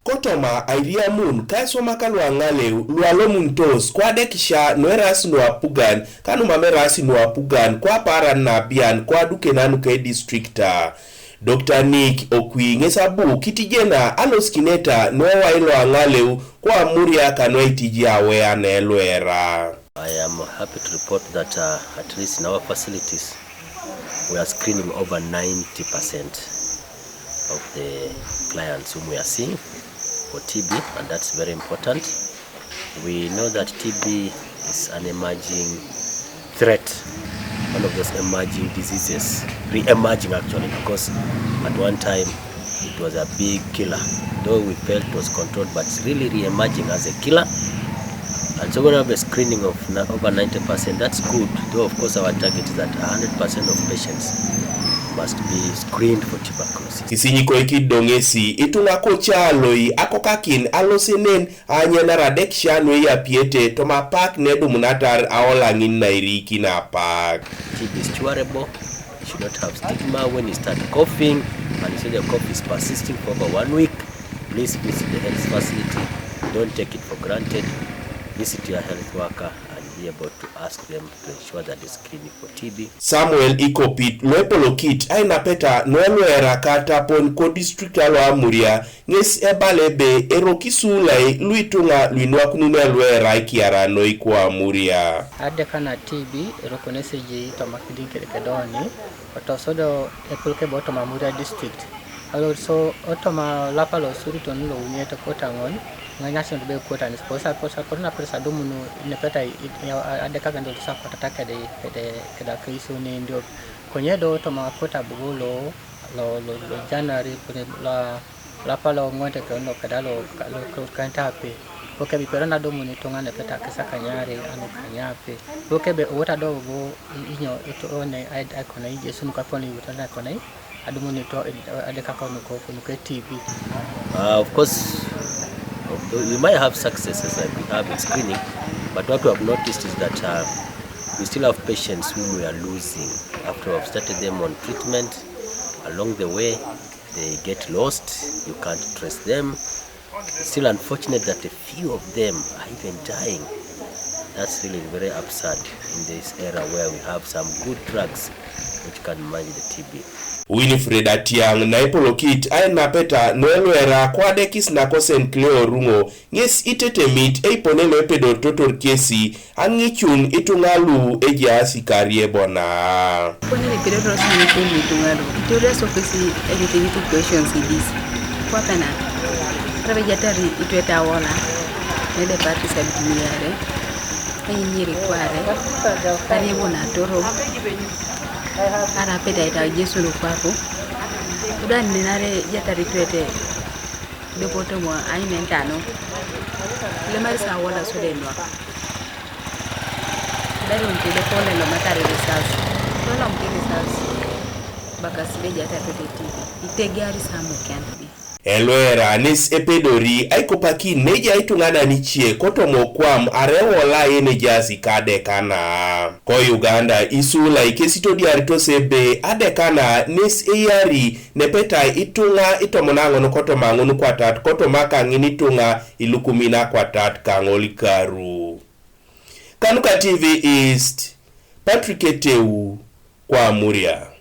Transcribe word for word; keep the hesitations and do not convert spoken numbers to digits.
Kotoma airiamun kaiswamaka luaŋaleu lualomuntos kwadekisha nueras nuapugan kanumam eras nuapugan kwapaaran nabian kwadukenan nuka edistrikta. Dr. Nick Okwi ŋes abu kitijena alosikineta nuewai luaŋaleu kwamuria kanuaitiji awea neluera. I am happy to report that uh, at least in our facilities we are screening over ninety percent of the clients whom we are seeing for T B, and that's very important. We know that T B is an emerging threat, one of those emerging diseases, re-emerging actually, because at one time it was a big killer. Though we felt it was controlled, but it's really re-emerging as a killer. And so when we have a screening of over ninety percent, that's good. Though of course our target is that one hundred percent of patients must be screened for tuberculosis. Isinyikoikit doŋesi ituŋa kocaloi akokakin alosenen anyenar adekisha nueyapiete toma apak nedumunatar aolaŋin nairikin apak. T B is curable. You should not have stigma when you start coughing and you see the cough is persisting for over one week. Please visit the health facility. Don't take it for granted. Visit your health worker and be able to ask them to ensure that they screen you for T B. Samuel Ikopit loepolokit ainapeta nueluera katapon kodistrict aloamuria ŋes ebala ebe erok isulai luituŋa luinwakununio luerai kiara noi kuamuria. Adekana T B erokonesi ejei tomakidiŋ kedekedoni otosodo epol kebe otoma Amuria district. Aloso otoma olapa losuruton louniet kotaŋon ŋanyasin be kuotanis posa posa koro napirisa dumunu nepeta adekakan do tusa kotata kede kede kede akeiso nendiop. Konye do otoma kota bugo lo lo lo lo January kuni lo olapa lo ŋote kön lo keda lo lo könta ape. Ko kebe iperon adumun ituŋa nepeta kisa kanyari anu kanyape. Ko kebe owota do bo inyo ito one aikona ijesu nuka pon iwuto na kona adumun ito adeka konu ko konu ke T B. Uh, of course, we might have successes like we have in screening, but what we have noticed is that uh, we still have patients whom we are losing after we have started them on treatment. Along the way, they get lost, you can't trace them. It's still unfortunate that a few of them are even dying. That's really very absurd in this era where we have some good drugs which can manage the T B. Winifred Atiaŋ naipolokit ainapeta nueluera kwadekis nakosen Cleo Ruŋo ŋes itetemit eipone loepedoritotor kesi aŋicun ituŋa lu ejaas ikariebona. Kwenye ni kile tro sani kwenye ituŋa lu. Kitoria so kesi everything to questions idis. Kwa pena. Rabe jatari itweta wola. Nede parti sabiti miyare. Kwenye nyiri kware. Karibu na toro. Ara peda ita Jesu lo kwako. Udan ninare jatari twete. Dopo tomo aimentano. Lemari sa wola sode nwaka. Berun tide pole lo matari risas. Lolom ti risas. Bakaside jata pete tidi. Itegiari samu kendi. Eluera nes epedori aikopakin neja ituŋanan ice kotomo kwam arewola yenejaas ikadekana. Ko Uganda isula ikesitodiaritos ebe adekana nes eyari nepeta ituŋa itomonaŋon kotomaŋon kwatat kotomakaŋin ituŋa ilukumin akwatat kaŋol karu. Kanuka T V East, Patrick Eteu, kwamuria.